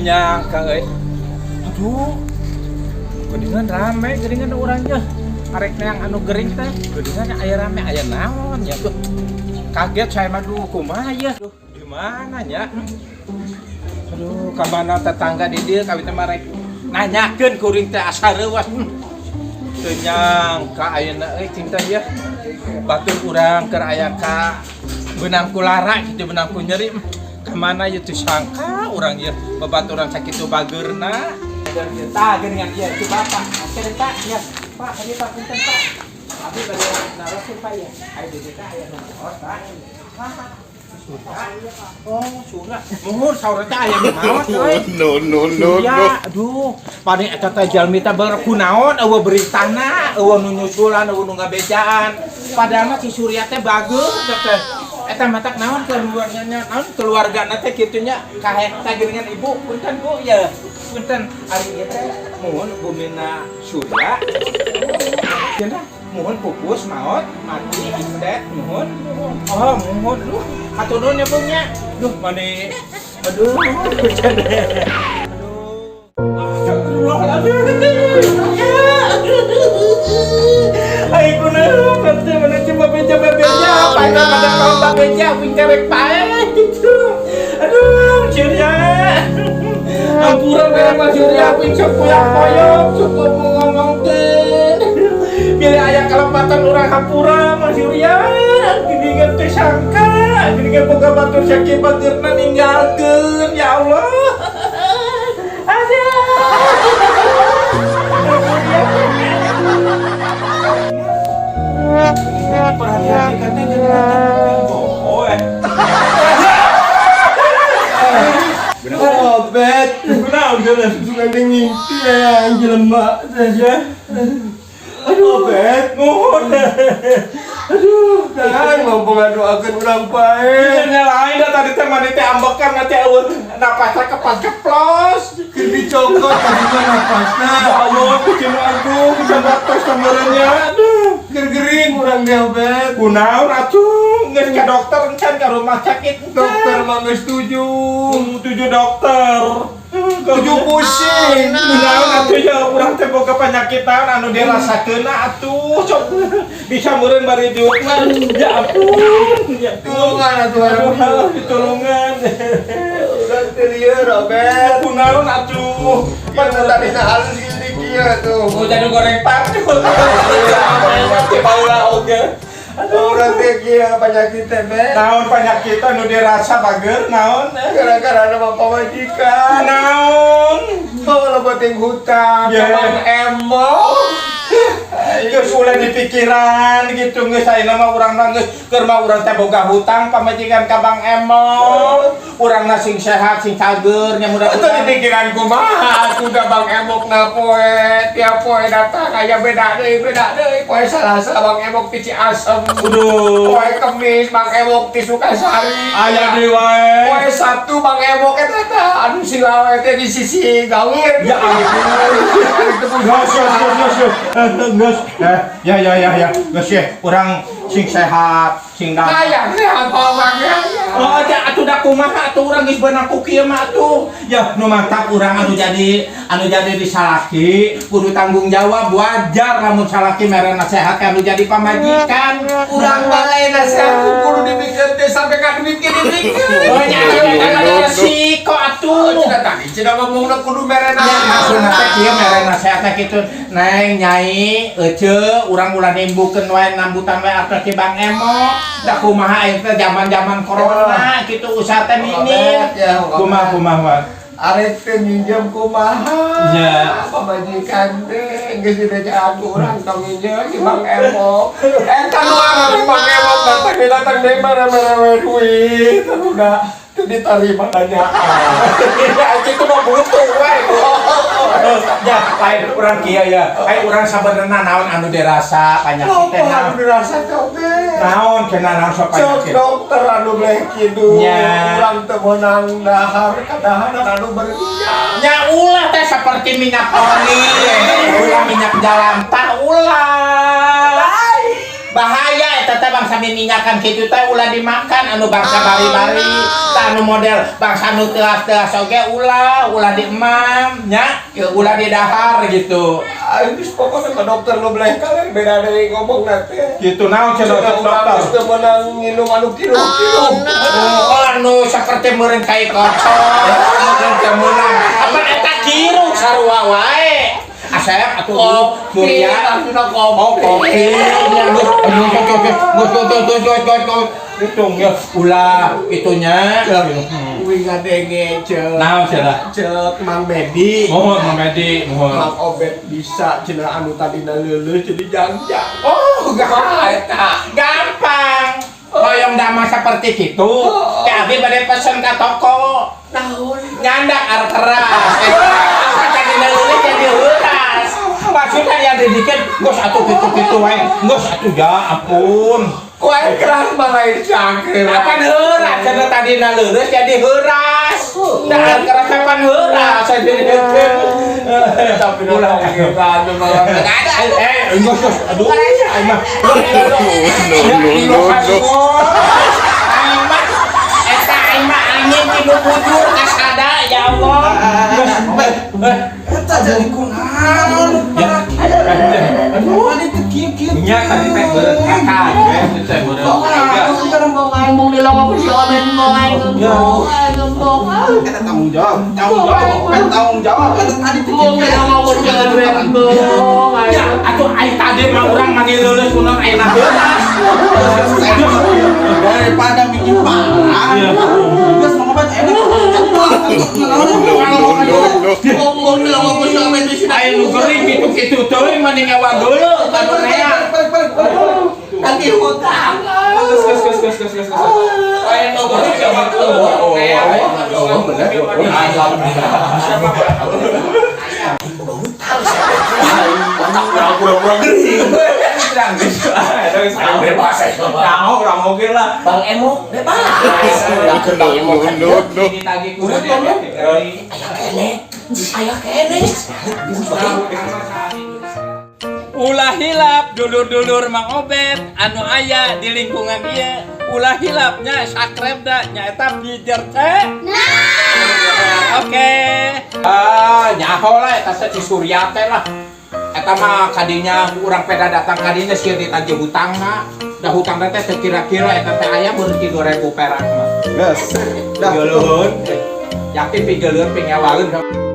Nyangka euy. Aduh. Geuningan rame, geuningan urang nya. Arek neang anu gering teh, geuningan aya rame, aya naon ya tuh. Kaget saya mah, duh, kumaha ya? Duh, di mana nya? Aduh, ka mana tetangga di dieu kawin teh mah rek nanyakeun kuring teh asa reuwas. Teu nyangka ayeuna euy cinta ya. Batur urang keur aya ka beunang ku lara kitu, beunang ku nyeri. Kamana ieu teu sangka urang ieu babaturan sakitu bageurna. Tah, geuningan ieu itu bapak. Oke deh, Pak, ya. Pak, tadi Pak, punten, Pak. Abi bade narosin, Pak, ya. Aya di dieu aya nu maot, Pak. Saha? Surya. Oh, Surya. Muhun, saur teh aya nu maot euy. No, no, no, Surya, no. Aduh, paling eta teh jalmi teh kunaon euweuh beritana, euweuh nu nyusulan, euweuh nu ngabejaan. Padahal mah si Surya teh bagus teh. Eta matak naon keluarganya, naon keluargana teh kitu nya kahekta geuningan ibu, punten, Bu, ya. Punten, ari ieu teh muhun bumina Surya. Cenah muhun pupus maot mati teh muhun. Oh, muhun. Duh, hatur nuhun ya, Bu, nya. Duh, mani aduh, cenah. Aduh. Astagfirullahaladzim. Ai kunaon teh mana coba beja beja pae pada kaum beja wing terek pae gitu. Aduh, Surya. Ampura we Mas Surya, wing sok koyak-koyok sok ngomong-ngomongkeun. Bila aya kalepatan urang hampura, Mas Surya. Geuningan teu sangka, geuningan boga batur sakieu bageurna ninggalkeun, ya Allah. Aduh. Mas Surya. Perhatian teh geuningan oh eh. Obet, Kunaon geus? Suka ngimpi ya jelema saja. Aduh, Obet, nuhun. Aduh, kan mau ngadoakeun urang pae. Nya lain dah tadi teh mani teh ambekan nanti euweuh napasna kepas keplos. Keur dicokot tadi mah napasna. Ya Allah, kucing agung bisa batas kameranya. Aduh. Keur gering urang teh, Obet. Kunaon atuh? Geus ka dokter encan, ka rumah sakit encan? Dokter mah geus tujuh. Tujuh dokter. Tujuh pusing. Kunaon atuh ya urang teh boga penyakit naon anu dirasakeun atuh sok bisa meureun bari diuk mah. Ya ampun. Ya Tulungan atuh urang. Aduh, ditulungan. Urang teh lieur, Obet. Kunaon atuh? Pan tadi na halus gini kieu tuh. Oh, jadi goreng pacul. Mati baheula oge. Urang teh kieu penyakit teh, Bet. Naon penyakit anu dirasa bager naon? Gara-gara ada pamajikan. Naon? Mau lebatin hutang, Ya. Bang Emok. Geus ulah dipikiran gitu geus, ayeuna mah urang mah geus keur mah urang teh boga hutang pamajikan ka Bang Emok. Urangna sing sehat, sing cager nya Itu mudah-mudahan. di pikiran kumaha, sudah Bang Emok na poe, tiap poe datang aya beda deui, beda deui. Poe Salasa Bang Emok ti Ciasem. Aduh. Poe Kemis Bang Emok ti Sukasari. Aya deui wae. Poe Sabtu Bang Emok eta teh anu silawe teh di sisi gawir. Ya ampun. Geus, geus, geus, geus. Geus. Eh, ya ya ya ya. Geus ya, urang sing sehat, sing damai. Aya sehat Bang ya. Oh, aja atuh da kumaha atuh urang geus beunang ku kieu mah atuh. Ya, nu mantap urang anu jadi di salaki kudu tanggung jawab, wajar lamun salaki mere nasihat ka anu jadi pamajikan. Urang mah lain nasihat kudu dipikeun teh sampai ka dipikeun dipikeun. Oh nya, eta resiko atuh. Cenah tadi cenah ngomongna kudu mere Ya, nasihat. maksudna teh kieu mere nasihat teh kitu. Neng, Nyai, ece, urang ulah nimbukeun wae nambutan wae artos ti Bang Emok. Da kumaha ayeuna teh zaman-zaman corona kitu usaha teh minim. Ya, Kumaha kumaha wae. Arek teh nginjem kumaha? Ya. Pamajikan teh geus dibejaan ku urang tong nginjem si Bang Emok. Eta nu ari Bang Emok datang datang deui mere-mere duit. Udah teu diterima nanya. Ya, itu mah butuh wae. Ya, lain urang kieu ya. Ai urang sabenerna naon anu dirasa penyakit teh Loba naon? anu dirasa teh. Naon cenah naon sok Cok penyakit? Dokter anu bleh kidul. Ya. Urang teu meunang dahar kadaharan anu berminyak. Nya ulah teh seperti minyak oli, ulah minyak jalantah ulah. Bahaya eta teh bangsa. bangsa miminyakan kitu teh ulah dimakan anu bangsa bari-bari. Tah, anu model bangsa nu teuas-teuas oge ulah, ulah diemam nya, ulah didahar gitu. Aing geus pokoknya ke dokter lu beleh kalian beda dari ngomong nanti. Gitu naon cenah Cenah urang dokter? Geus teu meunang nginum anu kiruh-kiruh. Oh, anu seperti meureun kai kocok, meureun teu meunang. Apa eta kiruh sarua wae. Asep atuh. Kopi, Surya. maksudna. Oh, Kopi. kopi. Ya, geus, aduh, geus, geus, geus, geus, geus, geus, geus, geus. Hitung ya, ulah itunya. Uing ngadenge ceuk. Naon cenah? Ceuk Mang Bedi. Mohon Mang Bedi, mohon. Mang Obet bisa cenah anu tadina leuleus jadi jangjang. Oh, gampang. Eta. Gampang. Hoyong damang seperti gitu. Ke abi bade pesen ka toko. Naon? Nyandak air keras. Apa tadi leuleus jadi heuras. Maksudnya yang didikan, geus atuh kitu-kitu wae. Geus atuh, ya ampun. Ku air keras mah lain cangkeur. Apa heuras? Cenah tadi leuleus jadi heuras. Da air keras kapan heuras jadi. Tapi ulah gitu anu malah. Eh, eh, geus geus. Aduh, aing mah. No, no, no, no. Aing mah eta aing mah angin ti nu bujur kasada, ya Allah. Eh, Eta jadi kunaon? Ya. Aduh, tadi teh kieu-kieu. Nya tadi teh beureut kakak, teh beureut. Ngomong di longok si Omen ngomong ngomong ngomong. Eta tanggung jawab, tanggung jawab, kan tanggung jawab. Eta tadi teh Ngomong di longok si Omen ngomong. Ya, atuh aing tadi mah urang mani leuleus kunaon ayeuna heuras. Daripada bikin parah. Geus mau ngobat enak. No, no, no, no. Ngomong di longok si Omen di sini. Aing nu gering kitu-kitu teuing mending ngewa geuleuh ka nu rea. Balik, balik, balik, balik. Lagi hutang. Geus geus geus geus geus geus. Aing nu gering ngewa geuleuh. Rea. Oh, bener. Hutang. Otak pura-pura gering. Bebas. Tahu urang oge lah. Bang Emo bebas. Bang Emo No, kan no, no. Ditagih ku dia. Aya keneh. Aya keneh. Ulah hilap dulur-dulur Mang Obet anu aya di lingkungan ieu, ulah hilapnya subscribe da nyaeta Pijer teh. Oke, ah, nyaho lah eta teh si Surya teh lah. Eta mah kadinya urang peda datang kadinya sieun ditagih hutangna. Da hutangna teh teu kira-kira, eta teh aya meureun 2000 perak mah. Geus. Dah. Pigeuleuheun. Yakin pigeuleuheun pingewaeun.